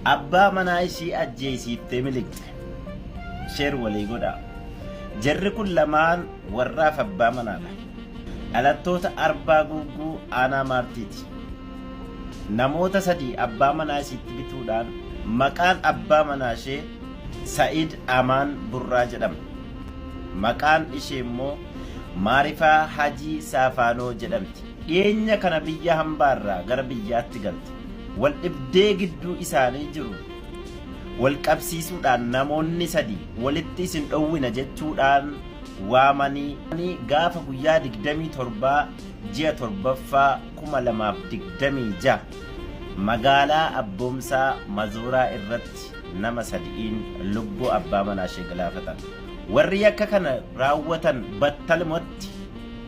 Abbaa manaa ishii ajjeesiiftee miliqxe. Share walii godhaa. Jarri kun lamaan warraaf abbaa manaadha. Dhalattoota Arbaa Guugguu Aanaa Maartiiti. Namoota 3 abbaa manaa isiitti bituudhaan maqaan abbaa manaa ishee Sa'id Amaan Burraa jedhama. Maqaan ishee immoo Maarifaa Hajii Saafaanoo jedhamti. Dhiyeenya kana biyya hambaarraa gara biyyaatti galte. Wal dhibdee gidduu isaanii jiru wal qabsiisuudhaan namoonni 3 walitti isin dhowwina jechuudhaan waamanii gaafa guyyaa 27 ji'a 7ffaa 2026 magaalaa Abboomsaa Mazooraa irratti nama 3n lubbuu abbaa manaa ishee galaafatan. Warri yakka kana raawwatan battalumatti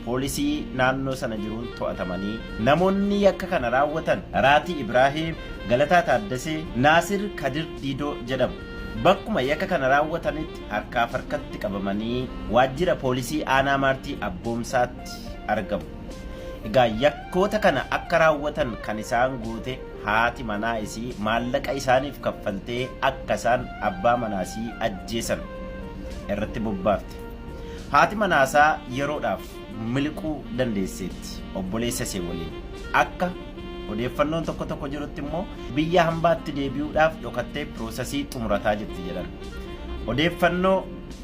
poolisii naannoo sana jiruun to'atamanii namoonni yakka kana raawwatan Raatii Ibraahim, Galataa Taaddasee, Naasir Kadir Diidoo jedhamu. Bakkuma yakka kana raawwatanitti harkaaf harkatti qabamanii waajjira poolisii aanaa Maartii Abboomsaatti argamu. Egaa yakkoota kana akka raawwatan kan isaan goote haati manaa isii maallaqa isaaniif kaffaltee akka isaan abbaa manaa isii ajjeesan irratti bobbaafte. Haati manaasaa yeroodhaaf miliquu dandeesseetti obboleessa ishee waliin. Akka odeeffannoon tokko tokko jirutti immoo biyya hambaatti deebi'uudhaaf dhokattee piroosasii xumurataa jirti jedhan. Odeeffannoo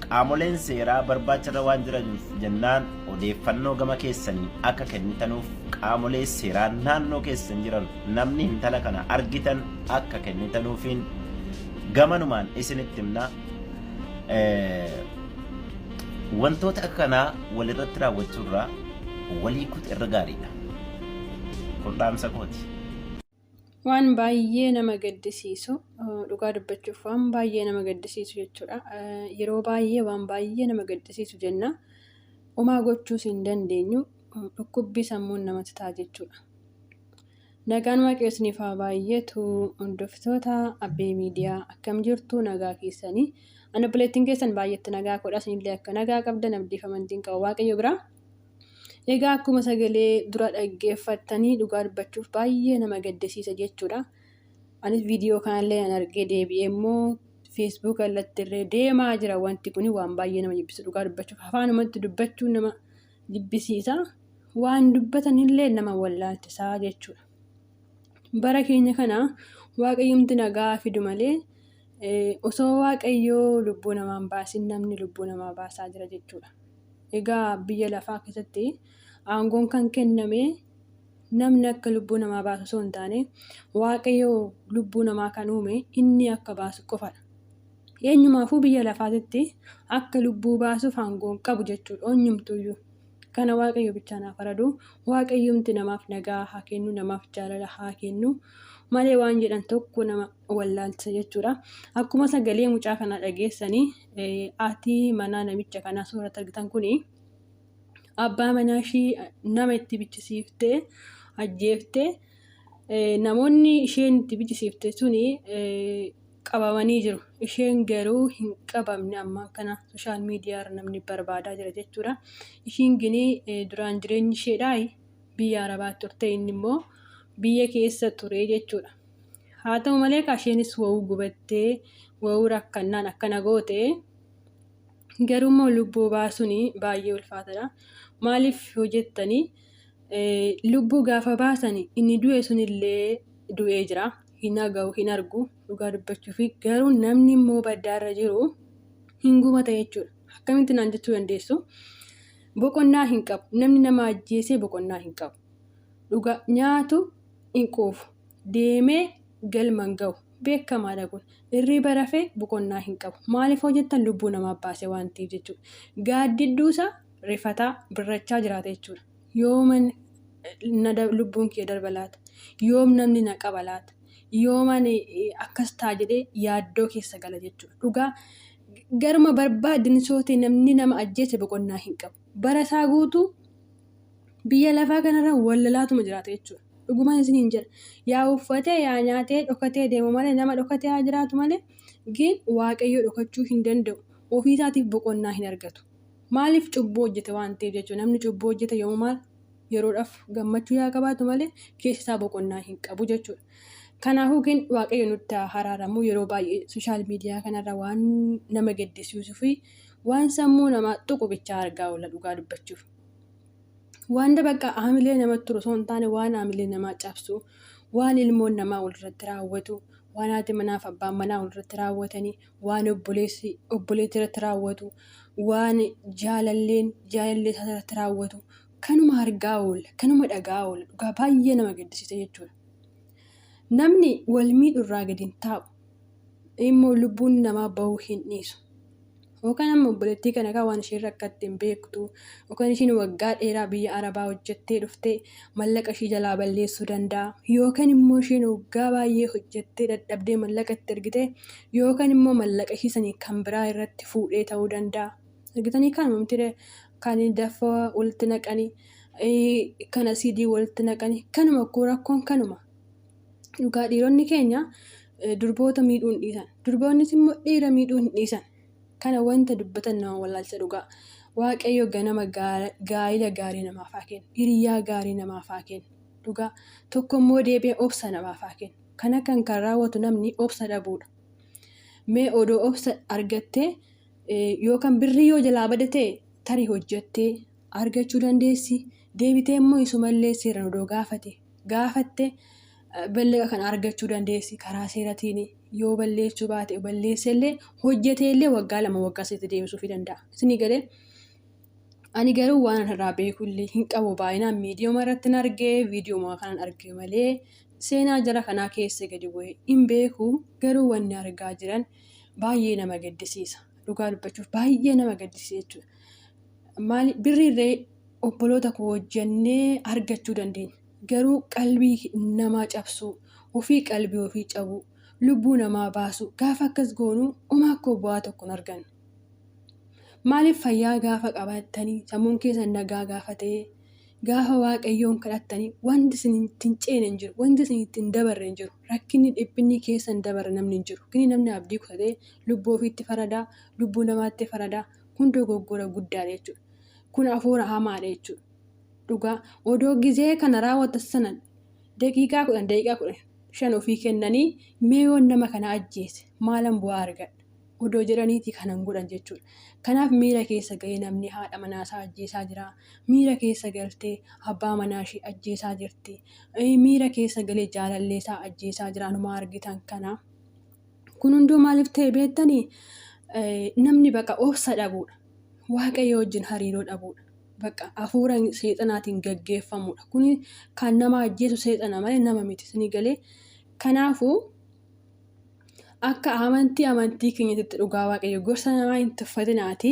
qaamoleen seeraa barbaacharra waan jiraniif jennaan odeeffannoo gama keessaniin akka kennitanuuf qaamolee seeraa naannoo keessan jiran namni intala kana argitan akka kennitanuufiin gamanumaan isinitti himna. Wantoota akka kanaa walirratti raawwachuurraa walii kutu irra gaariidha. Kun dhaamsa kooti. Waan baay'ee nama gaddisiisu dhugaa dubbachuuf waan baay'ee nama gaddisiisu jechuudha. Yeroo baay'ee waan baay'ee nama gaddisiisu jenna. Homaa gochuus hin dandeenyu. Dhukkubbii sammuun namatti ta'a jechuudha. Nagaan waaqayyo isiniif haa baay'atu hordoftoota Abbee Miidiyaa akkam jirtu nagaa keessanii. Ani obboleettiin keessan baay'eetti nagaa kodha isinillee akka nagaa qabdan abdiif amantiin qaba waaqayyo biraa. Egaa akkuma sagalee dura dhaggeeffattanii dhugaa dubbachuuf baay'ee nama gaddisiisa jechuudha. Anis viidiyoo kanallee nan argee deebi'ee immoo feesbuuka irratti illee deemaa jira wanti kun waan baay'ee nama jibbisu dhugaa dubbachuuf afaanumatti dubbachuun nama jibbisiisa. Waan dubbatanillee nama wallaalchisaa jechuudha. Bara keenya kana waaqayyumti nagaa fidu malee osoo waaqayyoo lubbuu namaa hin baasin namni lubbuu namaa baasaa jira jechuudha. Egaa biyya lafaa keessatti aangoon kan kenname namni akka lubbuu namaa baasu osoo hin taane waaqayyo lubbuu namaa kan uume inni akka baasu qofadha. Eenyumaafuu biyya lafaatitti akka lubbuu baasuuf aangoo hin qabu jechuudha eenyumtuuyyuu. Kana waaqayyo bichaan haa faradu. Waaqayyumti namaaf nagaa haa kennu, namaaf jaalala haa kennu malee waan jedhan tokko nama wallaalchisa jechuudha. Akkuma sagalee mucaa kanaa dhageessanii haati manaa namicha kanaa suuratti argitan kuni abbaa manaa ishii nama itti bichisiiftee ajjeeftee namoonni isheen itti bichisiifte suni qabamanii jiru. Isheen garuu hin qabamne ammaan kana sooshaal miidiyaa irra namni barbaadaa jira jechuudha. Ishiin gini duraan jireenyi isheedhaa biyya Arabaa turte inni immoo biyya keessa ture jechuudha. Haa ta'u malee kaa isheenis wawuu gubattee wawuu rakkannaan akkana goote garuu immoo lubbuu baasuun baay'ee ulfaatadha. Maaliif yoo jettanii lubbuu gaafa baasan inni du'e sunillee du'ee jira. Hin dhaga'u hin argu dhugaa dubbachuufi garuu namni immoo baddaarra jiru hin gubata jechuudha. Akkamitti naan jechuu dandeessu? Boqonnaa hin qabu. Namni nama ajjeesee boqonnaa hin qabu. Dhugaa nyaatu hin quufu. Deemee galma hin ga'u. Beekamaadha kun. Hirriba rafee boqonnaa hin qabu. Maaliif hoo jettan lubbuu namaa baase waan ta'eef jechuudha. Gaaddidduusaa rifataa birrachaa jiraata jechuudha. Yooman na lubbuun kee darba laata? Yoom namni na qaba laata? Yooman akkas ta'a jedhee yaaddoo keessa gala jechuudha. Dhugaa garuma barbaadin sootee namni nama ajjeese boqonnaa hin qabu. Bara isaa guutuu biyya lafaa kanarra wallalaatuma jiraata jechuudha. Dhugumaan isiniin jedha. Yaa uffatee yaa nyaatee dhokatee deemu malee nama dhokatee haa jiraatu malee gin waaqayyo dhokachuu hin danda'u. Ofii isaatiif boqonnaa hin argatu. Maaliif cubbuu hojjete waan ta'eef jechuudha. Namni cubbuu hojjete yoomuu maal yeroodhaaf gammachuu yaa qabaatu malee keessi isaa boqonnaa hin qabu jechuudha. Kanaafuu gin Waaqayyo nutti haa haraaramu. Yeroo baay'ee sooshaal miidiyaa kanarra waan nama gaddisiisuu fi waan sammuu namaa tuqu bichaa argaa oolla dhugaa dubbachuuf. Wanta bakka haamilee namatti turu osoo hin taane waan haamilee namaa cabsu, waan ilmoon namaa walirratti raawwatu, waan haati manaaf abbaan manaa walirratti raawwatanii, waan obboleessi obboleettii irratti raawwatu, waan jaalalleen jaalallee isaa irratti raawwatu kanuma argaa oolla, kanuma dhagaa oolla. Dhugaa baay'ee nama gaddisiisa jechuudha. Namni wal miidhu irraa gadi hin taa'u. Immoo lubbuun namaa bahuu hin dhiisu. Yookaan amma obboleettii kana kaa waan isheen rakkatte hin beektu. Yookaan isheen waggaa dheeraa biyya Arabaa hojjettee dhuftee mallaqa ishii jalaa balleessuu danda'a. Yookaan immoo isheen waggaa baay'ee hojjettee dadhabdee mallaqa itti ergite yookaan immoo mallaqa ishii sanii kan biraa irratti fuudhee ta'uu danda'a. Argitanii kanuma miti kan daffa walitti naqanii kan asiidii walitti naqanii kanuma koo rakkoon kanuma. Dhugaa dhiironni keenya durboota miidhuu hin dhiisan. Durboonnis immoo dhiira miidhuu hin dhiisan. Kana wanta dubbatan nama wallaalcha dhugaa. Waaqayyo ganama gaa'ila gaarii namaaf haa kennu. Hiriyaa gaarii namaaf haa kennu. Dhugaa tokko immoo deebi'ee obsa namaaf haa kennu. Kana kan kan raawwatu namni obsa dhabuudha. Mee odoo obsa argattee yookaan birrii yoo jalaa bade ta'e tarii hojjettee argachuu dandeessi. Deebitee immoo isumallee seeraan odoo gaafate gaafatte mallaqa kana argachuu dandeessi karaa seeratiin yoo balleessuu baate balleesse illee hojjetee illee waggaa 2 waggaa 3 deebisuufii danda'a. Isinii galee ani garuu waan irraa beeku illee hin qabu baay'inaan miidiyooma irratti hin argee viidiyooma kanan arge malee seenaa jara kanaa keessa gadi bu'ee hin beeku garuu wanni argaa jiran baay'ee nama gaddisiisa. Dhugaa dubbachuuf baay'ee nama gaddisiisa jechuudha. Maali birriirree obboloota koo hojjennee argachuu dandeenya. Garuu qalbii namaa cabsuu, ofii qalbii ofii cabuu, lubbuu namaa baasuu gaafa akkas goonu homaa akkoo bu'aa tokko hin argannu. Maaliif fayyaa gaafa qabaattanii sammuun keessan nagaa gaafa ta'e gaafa Waaqayyoon kadhattanii wanti isin ittiin ceene hin jiru, wanti isin ittiin dabarre hin jiru, rakkinni dhiphinni keessa hin dabarre namni hin jiru. Kini namni abdii kutatee lubbuu ofiitti faradaa, lubbuu namaatti faradaa kun dogoggora guddaadha jechuudha. Kun hafuura hamaadha jechuudha. Dhugaa odoo gizee kana raawwatan sana daqiiqaa 10 daqiiqaa 15 ofii kennanii mee yoon nama kana ajjeese maalan bu'aa argadha odoo jedhaniiti kanan godhan jechuudha. Kanaaf miira keessa ga'ee namni haadha manaa isaa ajjeesaa jira. Miira keessa galtee abbaa manaa ishee ajjeesaa jirti. Miira keessa galee jaalallee isaa ajjeesaa jira. Anuma argitan kana. Kun hunduu maaliif ta'e beektanii? Namni baqa obsa dhabuudha. Waaqayyo wajjin hariiroo dhabuudha. Bakka hafuura seexanaatiin gaggeeffamuudha. Kuni kan nama ajjeesu seexana malee nama miti. Isinii galee? Kanaafuu akka amantii amantii keenyatti dhugaa Waaqayyo gorsa namaa hin tuffatinaati.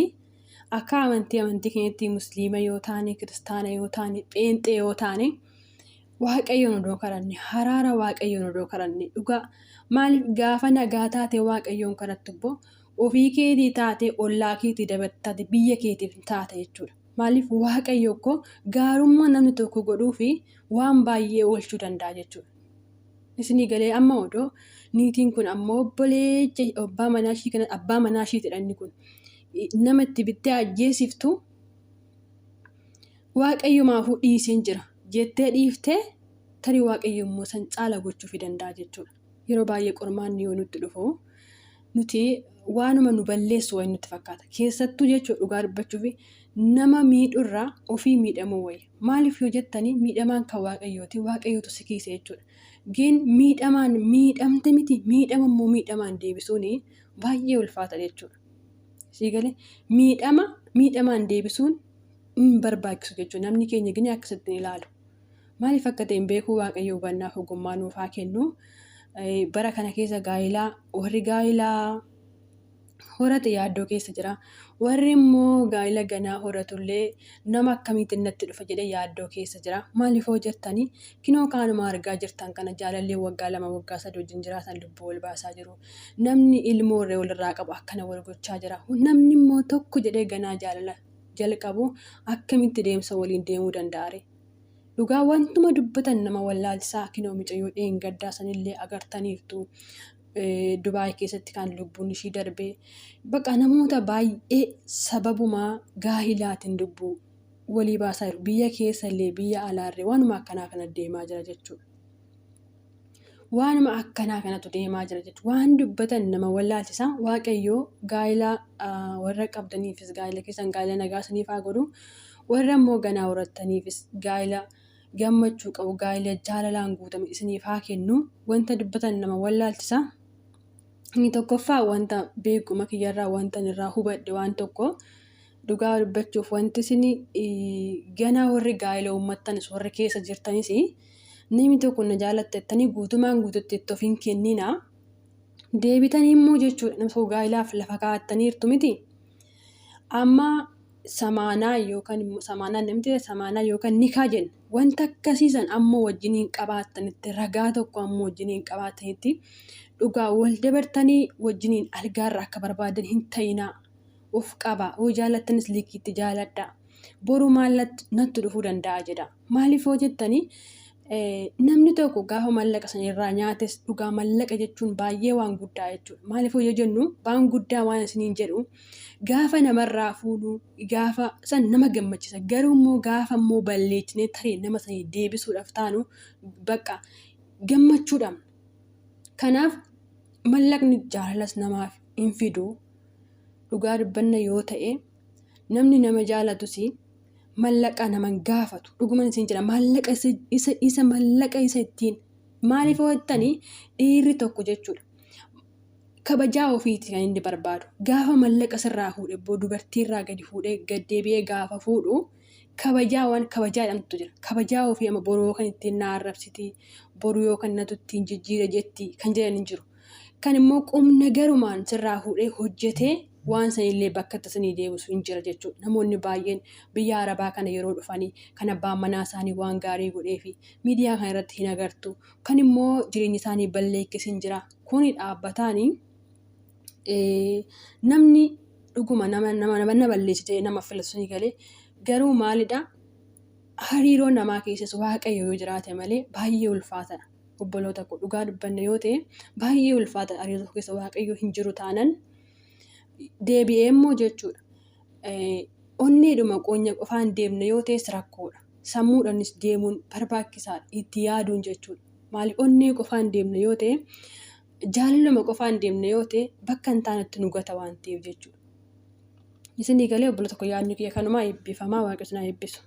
Akka amantii amantii keenyatti musliima yoo taane, kiristaana yoo taane, pheenxee yoo taane Waaqayyoon odoo kadhanne, haraara Waaqayyoon odoo kadhanne dhugaa maaliif gaafa nagaa taate Waaqayyoon kadhattu immoo ofii keetii taate ollaa keetii dabalataate biyya keetiif taata jechuudha. Maaliif Waaqayyo koo gaarummaa namni tokko godhuu fi waan baay'ee oolchuu danda'a jechuudha. Isinii galee amma odoo niitiin kun ammoo obboleecha abbaa manaa ishii kana abbaa manaa ishiitidha inni kun nama itti bittee ajjeesiftu Waaqayyomaafuu dhiiseen jira jettee dhiiftee tarii Waaqayyo immoo san caala gochuufii danda'a jechuudha. Yeroo baay'ee qormaanni yoo nutti dhufu nuti waanuma nu balleessu wayi nutti fakkaata. Keessattuu jechuudha dhugaa dubbachuuf nama miidhurraa ofii miidhamuu wayya. Maaliif yoo jettanii miidhamaan kan Waaqayyooti Waaqayyootu si kiise jechuudha. Gin miidhamaan miidhamte miti miidhama immoo miidhamaan deebisuun baay'ee ulfaata jechuudha. Sii galee miidhama miidhamaan deebisuun hin barbaachisu jechuudha. Namni keenya gini akkasitti hin ilaalu. Maaliif akka ta'e hin beekuu Waaqayyo hubannaaf ogummaa nuuf haa kennu. Bara kana keessa gaa'ilaa warri gaa'ilaa horate yaaddoo keessa jira. Warri immoo gaa'ila ganaa horatullee nama akkamiitiin natti dhufa jedhee yaaddoo keessa jira. Maaliif hoo jettanii kinoo kaanuma argaa jirtan kana jaalallee waggaa 2 waggaa 3 wajjin jiraatan lubbuu wal baasaa jiru. Namni ilmoo irree walirraa qabu akkana wal gochaa jira. Namni immoo tokko jedhee ganaa jaalala jalqabu akkamitti deemsa waliin deemuu danda'are? Dhugaa wantuma dubbatan nama wallaalchisaa kinoo micayyoo dheengaddaa sanillee agartaniirtu. Dubaay keessatti kan lubbuun ishii darbe. Baqa namoota baay'ee sababumaa gaahilaatiin lubbuu walii baasaa jiru. Biyya keessa illee biyya alaarree waanuma akkanaa kana deemaa jira jechuudha. Waanuma akkanaa kanatu deemaa jira jechuudha. Waan dubbatan nama wallaalchisa. Waaqayyoo gaa'ela warra qabdaniifis gaa'ela keessan gaa'ela nagaa isiniif haa godhu. Warra immoo ganaa horattaniifis gaa'ela gammachuu qabu gaa'ela jaalalaan guutame isiniif haa kennu. Wanta dubbatan nama wallaalchisa. Inni tokkoffaa wanta beekuma kiyyarraa wanta irraa hubadhe waan tokko dhugaa dubbachuuf wanti isin ganaa warri gaa'ela uummattanis warri keessa jirtanis namni tokko na jaalatta jettanii guutumaan guututti itti of hin kenninaa. Deebitanii immoo jechuudha nama tokko gaa'elaaf lafa kaa'attaniirtu miti. Amma samaanaa yookaan immoo samaanaa namti samaanaa yookaan nikaa jenna. Wanta akkasiisan ammoo wajjiniin qabaattanitti ragaa tokko ammoo wajjiniin qabaattanitti dhugaa wal dabartanii wajjiniin algaarra akka barbaadan hin ta'inaa. Of qaba. Yoo jaalattanis likiitti jaaladha. Boru maal natti dhufuu danda'a jedha. Maaliif yoo jettanii namni tokko gaafa mallaqa sana irraa nyaates dhugaa mallaqa jechuun baay'ee waan guddaa jechuudha. Maaliif yoo jennu waan guddaa waan isiniin jedhu gaafa namarraa fuudhu gaafa san nama gammachisa. Garuu immoo gaafa immoo balleechinee tarii nama sanii deebisuudhaaf taanu bakka gammachuu dhabna. Kanaaf mallaqni jaalalas namaaf hin fidu. Dhugaa dubbanna yoo ta'e namni nama jaalatus mallaqa nama hin gaafatu. Dhuguman isin jedha maallaqa isa isa mallaqa isa ittiin maaliif yoo jettanii dhiirri tokko jechuudha. Kabajaa ofiiti kan inni barbaadu. Gaafa mallaqa sirraa fuudhe boo dubartiirraa gadi fuudhee gad deebi'ee gaafa fuudhu kabajaa waan kabajaa jedhamtu jira. Kabajaa ofii amma boroo kan ittiin na arrabsiti boru yoo kan natu ittiin jijjiire jetti kan jedhan hin jiru. Kan immoo qumna garumaan sirraa fuudhee hojjetee waan sanillee bakka itti isinii deebisu hin jira jechuudha. Namoonni baay'een biyya Arabaa kana yeroo dhufanii kan abbaan manaa isaanii waan gaarii godheefi miidiyaa kana irratti hin agartu. Kan immoo jireenya isaanii balleekkis hin jira. Kuni dhaabbataani namni dhuguma nama nama nama balleessi ta'e nama filatu ni galee garuu maalidha hariiroo namaa keessas waaqayyo yoo jiraate malee baay'ee ulfaatadha. Obboloota koo dhugaa dubbanna yoo ta'e baay'ee ulfaata hariiroo tokko keessa waaqayyo hin jiru taanan deebi'ee immoo jechuudha. Onneedhuma qoonya qofaan deemna yoo ta'es rakkoodha. Sammuudhaanis deemuun barbaachisaadha. Itti yaaduun jechuudha. Maaliif onnee qofaan deemna yoo ta'e jaalaluma qofaan deemna yoo ta'e bakka hin taanetti nu gata waan ta'eef jechuudha. Isinii galee obboloota koo yaadni kiyya kanumaa eebbifamaa waaqa isin haa eebbisu.